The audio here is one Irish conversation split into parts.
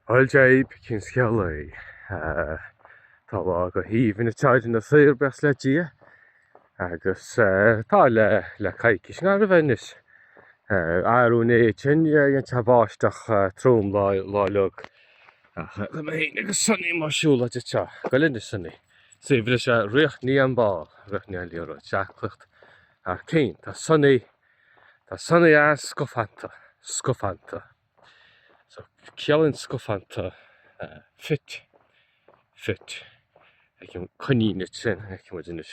Bhuel Dia dhaoibh, cén scéal é? Tá lá go haoibhinn anseo ar Inis Oírr, buíochas le Dia, agus tá le le coicís nó a bheith anois. Arú inné ansin dhein sé báisteach trom lá lá uilig. Ach tá mé féin agus Sonny amuigh ag siúlóid anseo. Gabh i leith anois Sonny. Saobh leis a rith ní an ball, rith ní an liathróid, seaclaíocht thar cinn. Tá Sonny, tá Sonny an-scafánta, scafánta. So, ciallaíonn scafánta fit, fit. Feicim coinín ansin, feicfidh muid anois,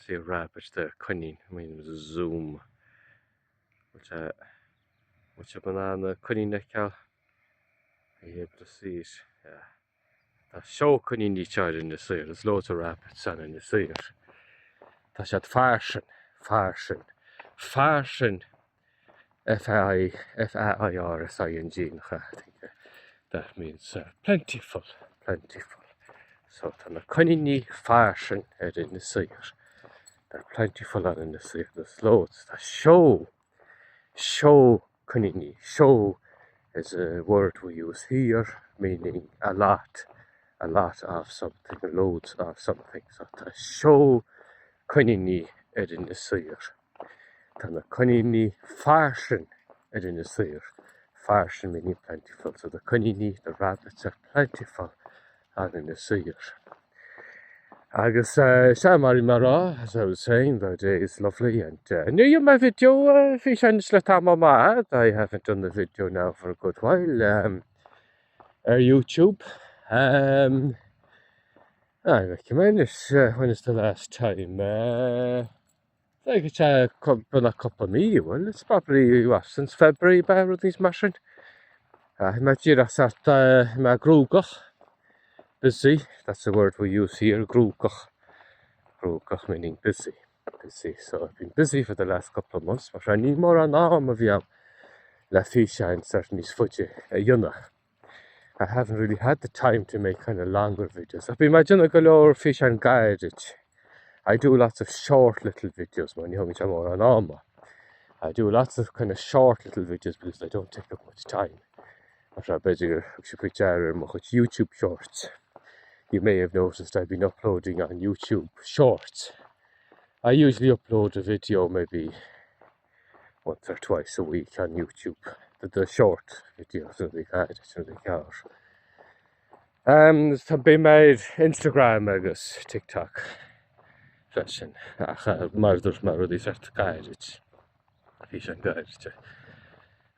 see a rabbit there, coinín, I mean zoom. Bhfuil sé, bhfuil sibh in ann an coinín a fheiceáil? Are you able to see it? Yeah. Tá seó coiníní anseo ar Inis Oírr, there's loads of rabbits on Inis Oírr. Tá siad fairsing, fairsing, fairsing, F-A-I, F-A-I-R-S-I-N-G, nach ea? I think that means uh, plentiful, plentiful. So tá na coiníní fairsing ar Inis Oírr. They're plentiful on Inis Oírr, there's loads. Tá seó, seó coiníní. Seó is a word we use here meaning a lot, a lot of something, loads of something. So tá seó coiníní ar Inis Oírr. Tá na coiníní fairsing ar Inis Oírr. Fairsing meaning plentiful. So the coiníní, the rabbits are plentiful on Inis Oírr. Agus sea, mar a bhí mé a rá, as I was saying, the day is lovely and níor dhein mé video físeán anois le tamall maith, I haven't done the video now for a good while um, ar YouTube. Um, ah, feicfidh mé anois, when is the last time? Uh, Bheadh sé beagnach cúpla mí, bhuel, it's probably, what, since February, b'fhéidir, rud níos mar sin. Bhí mé díreach sort, bhí mé gnóthach, busy, that's the word we use here, gnóthach, gnóthach meaning busy, busy, so I've been busy for the last couple of months, mar sin ní mórán am a bhí agam le físeáin sort níos faide a dhéanamh. I haven't really had the time to make kind of longer videos. Ach bím ag déanamh go leor físeán gairid. I do lots of short little videos mar ní thógann sé mórán ama. I do lots of kind of short little videos because they don't take up much time. Mar sin b'fhéidir gur thug sibh faoi deara ar mo chuid YouTube shorts. You may have noticed I've been uploading on YouTube shorts. I usually upload a video maybe once or twice a week on YouTube, the, the short videos rudaí gairid, rudaí gearr. Um, tá bím ar Instagram agus TikTok freisin, ach uh, mar dúirt mé rudaí sort gairid, físeán gairid,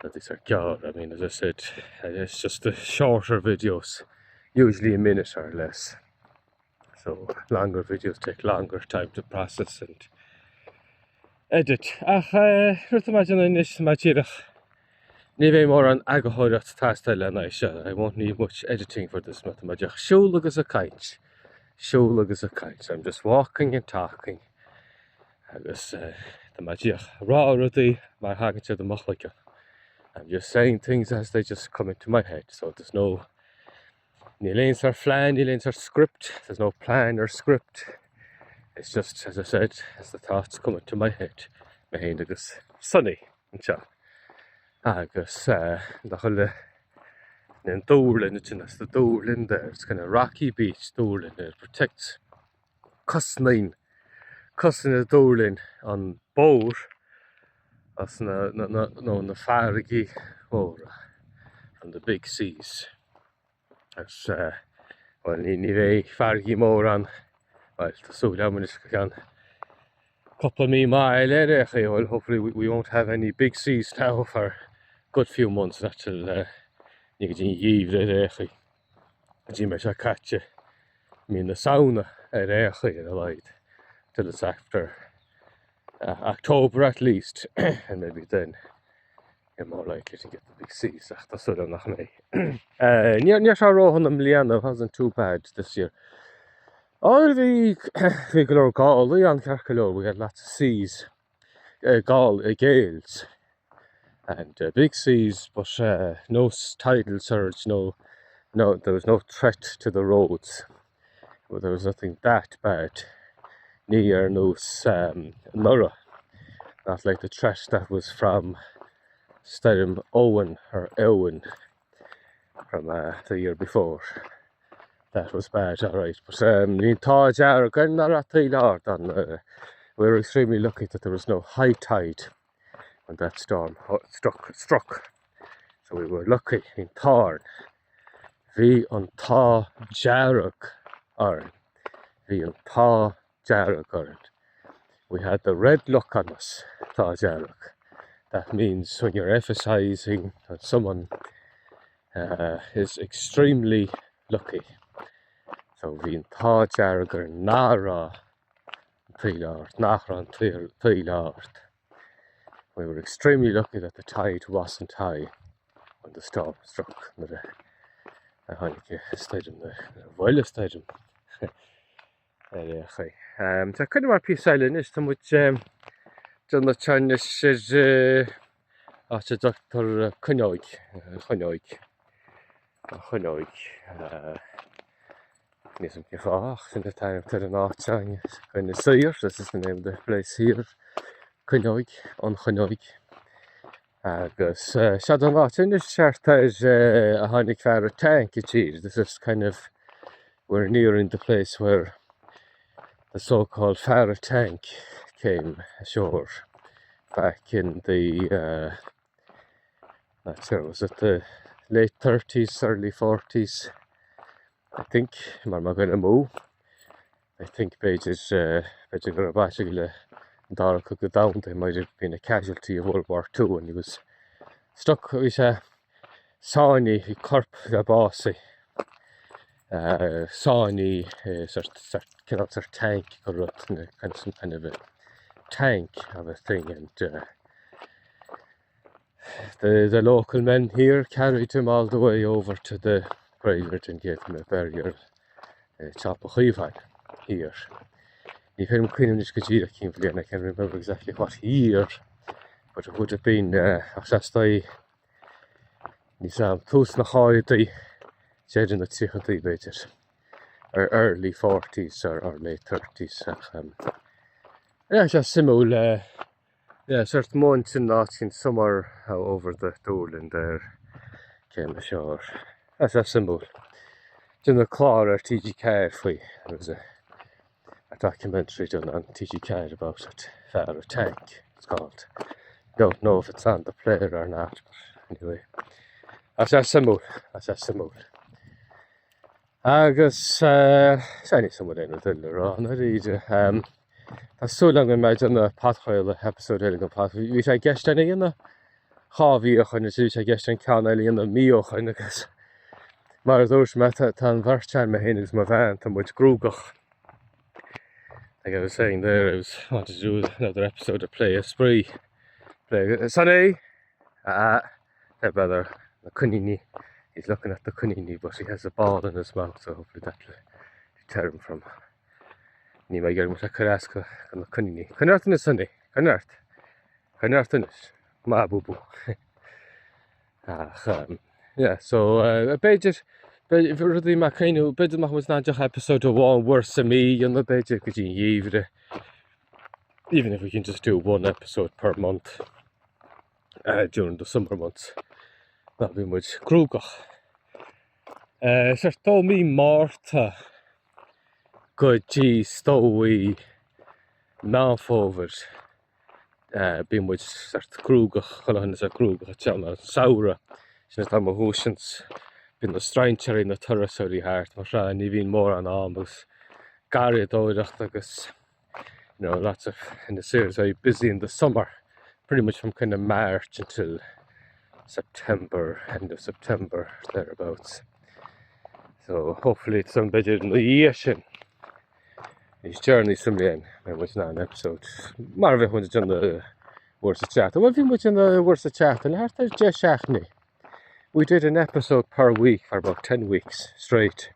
rudaí sort gearr, I mean, as I said, it's just the shorter videos, usually a minute or less. So longer videos take longer time to process and edit. Ach eh, rud atá mé ag déanamh anois, tá mé díreach ní bheidh mórán eagarthóireacht ag teastáil lena aghaidh seo. I won't need much editing for this mar tá mé díreach ag siúl agus ag caint. Siúl agus ag caint. I'm just walking and talking. Agus eh, tá mé díreach ag rá rudaí mar a thagann siad i mo chloigeann. I'm just saying things as they just come into my head. So there's no Níl aon sort phlean, níl aon sort script, there's no plan or script. It's just, as I said, as the thoughts come into my head, mé féin agus Sonny anseo. Agus nach bhfuil an dúrlinn ansin, that's the dúrlinn there, it's kind of rocky beach, dúrlinn, it protects, cosnaíonn, cosnaíonn an dúrlinn an bóthar as na, na, na, nó na farraigí móra, from the big seas. Agus, bhuel, ní, ní bheidh farraigí móra ann, bhuel, tá súil agam anois go ceann cúpla mí maith eile ar aon chaoi, well, hopefully we, we won't have any big seas now for good few months, not till, uh, ní go dtí an gheimhreadh ar aon chaoi, go dtí mbeidh sé caite mí na Samhna ar aon chaoi ar a laghad, till it's after uh, October at least, and maybe then. You're more likely to get the big seas ach tá súil agam nach mbeidh. Ní raibh sé ródhona i mbliana, it wasn't too bad this year. Ó bhí bhí go leor gálaí ann ceart go leor, we had lots of seas, uh, gál, uh, gales and uh, big seas but uh, no tidal surge, no, no, there was no threat to the roads. Well, there was nothing that bad. Ní ar nós um, anuraidh. Not like the threat that was from Stoirm Eowyn or Eowyn. from uh, the year before. That was bad, all right. But um, bhí an t-ádh dearg orainn nach raibh taoille ard ann. Uh, we were extremely lucky that there was no high tide when that storm struck. struck. So we were lucky bhí an t-ádh orainn. Bhí an t-ádh dearg orainn. Bhí an t-ádh dearg orainn. We had the red luck on us, t-ádh dearg. That means when you're emphasizing that someone uh, is extremely lucky. So bhí an t-ádh dearg orainn nach raibh an taoille ard, nach raibh an taoille ard. We were extremely lucky that the tide wasn't high when the storm struck nuair a tháinig stoirm, nuair a bhuail an stoirm. Ar aon chaoi. Tá coinne mar píosa eile anois, tá muid déanamh anois ar áit a dtugtar Cuinneoig, Chuinneoig, an Chuinneoig. Níl 'fhios a'm cén fáth ach sin an t-ainm atá ar an áit seo in Inis Oírr, this is the name of the place here, Cuinneoig, an Chuinneoig. Agus seod an áit anois thart ar a tháinig fear an tank i dtír, this is kind of, we're nearing the place where the so-called fear an tank came ashore back in the, uh, not sure, was it the late 30s, early 40s, I think, mar má ghoin amú. I think b'fhéidir, b'fhéidir go raibh baint aige le an Dara Cogadh Domhanda, he might have been a casualty of World War II and he was stuck, bhí sé sáinnithe, bhí corp a básaithe sáinnithe sort, sort, cineál sort tank go rud, kind of some kind of a tank of a thing and uh, the, the local men here carried him all the way over to the graveyard and gave him a burial uh, Teampall Chaomháin here. Ní féidir liom cuimhneamh anois go díreach cén bhliain, I can't remember exactly what year, but it would have been uh, ach seastaí níl 'fhios a'm tús na caogaidí deireadh na tríochadaí b'fhéidir or early 40s or, or late 30s ach um, yeah, sé suimiúil uh, Yeah, sort mountain áit in somewhere over the Doolin there came ashore. Tá sé suimiúil. Déanadh clár ar TG4 faoi. There was a, a documentary done on TG4 about it. Fear an Tank, it's called. Don't know if it's on the player or not, but anyway. Tá sé suimiúil, tá sé suimiúil. Agus sea, níl 'fhios a'm an bhfuil aon rud eile le rá i ndáiríre. Tá súil agam go mbeidh déanamh podchraoladh, episode eile den podchraoladh. Bhí sé i gceist againn a dhéanamh dhá mhí ó shoin, agus bhí sé i gceist an ceann eile a dhéanamh mí ó shoin agus mar a dúirt mé, tá an bheirt againn, mé féin agus mo bhean, tá muid gnóthach. Like I was saying there, I was wanted to do another episode of Play a Spraoi. Play, Sonny! Ah, They're brother na coiníní. He's looking at the coiníní but he has a ball in his mouth so hopefully that'll deter him from Ní mé ag iarraidh cur as go na coiníní. Coinnigh ort anois Sonny, coinnigh ort. Coinnigh ort anois. Maith bú bú. Ach um, yeah, so uh, b'fhéidir rudaí mar cuimhniú, b'fhéidir nach muid ná deoch episode amháin uair sa mí dhéanamh b'fhéidir go dtí an gheimhreadh. Even if we can just do one episode per month. during the summer months ná bíonn muid gnóthach. Sort ó mí Márta go dtí is dóigh Meán Fómhair bíonn muid sort gnóthach, chuile dhuine sort gnóthach ag teann an samhradh, sin an t-am a dhúisíonns, bíonn na strainséirí, na turasóirí thart mar sin ní bhíonn mórán am agus garraíodóireacht agus you know, lots of Inis Oírr is very busy in the summer, pretty much from kind of March until September, end of September, thereabouts. So hopefully it's some b'fhéidir na dhiaidh sin níos deireanaí sa mbliain beidh muid in ann episode mar a bheadh muid ag déanamh uair sa tseachtain. Bhuel bhí muid ag déanamh uair sa tseachtain thart ar 10 seachtainí. We did an episode per week for about 10 weeks straight.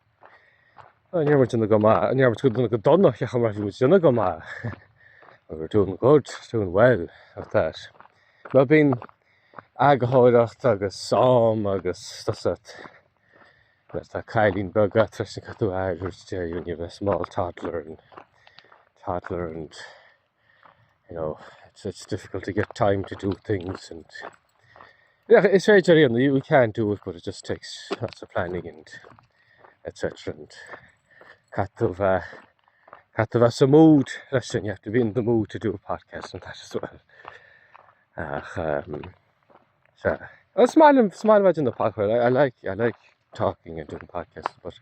Ní raibh muid ag déanamh go maith, ní raibh muid ag déanamh go dona, cheapfá mar bhí muid ag déanamh go maith. We were doing good, doing well at that. Mar bíonn eagarthóireacht agus am agus stuff that. Nuair atá cailín beag agat freisin caithfidh tú aire a thabhairt di when you have a small toddler and toddler and you know, it's, it's difficult to get time to do things and. Yeah, is féidir a dhéanamh, you can do it, but it just takes lots of planning and etc. And caithfidh tú bheith, caithfidh tú bheith sa mood leis sin, you have to be in the mood to do a podcast and that as well. Ach, um, sea. Is maith liom, is maith liom a bheith ag déanamh podchraoladh, I, I like, I like talking and doing podcasts, but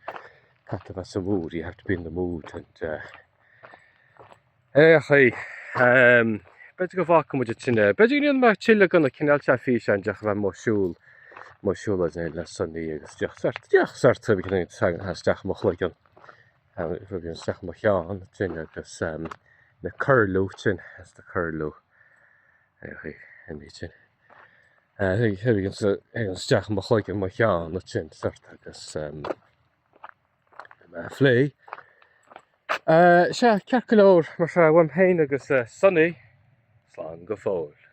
caithfidh tú bheith sa mood, you have to be in the mood and, uh, Ar aon chaoi, b'fhéidir go bhfágfaidh muid ansin é. B'fhéidir go ndéanfaidh mé tuilleadh de na cineál seo físeáin díreach a bheith amuigh ag siúl, amuigh ag siúlóid le Sonny agus díreach sort, díreach sort rud a thagann isteach i mo chloigeann, rud a thagann isteach i mo cheann ansin agus na curlew sin, as the curlew, ar aon chaoi, imí sin. Rud a thagann isteach i mo chloigeann, mo cheann ansin sort agus. Beidh mé a phlé. Sea, ceart go leor, mar sea, uaim féin agus Sonny, slán go fóill.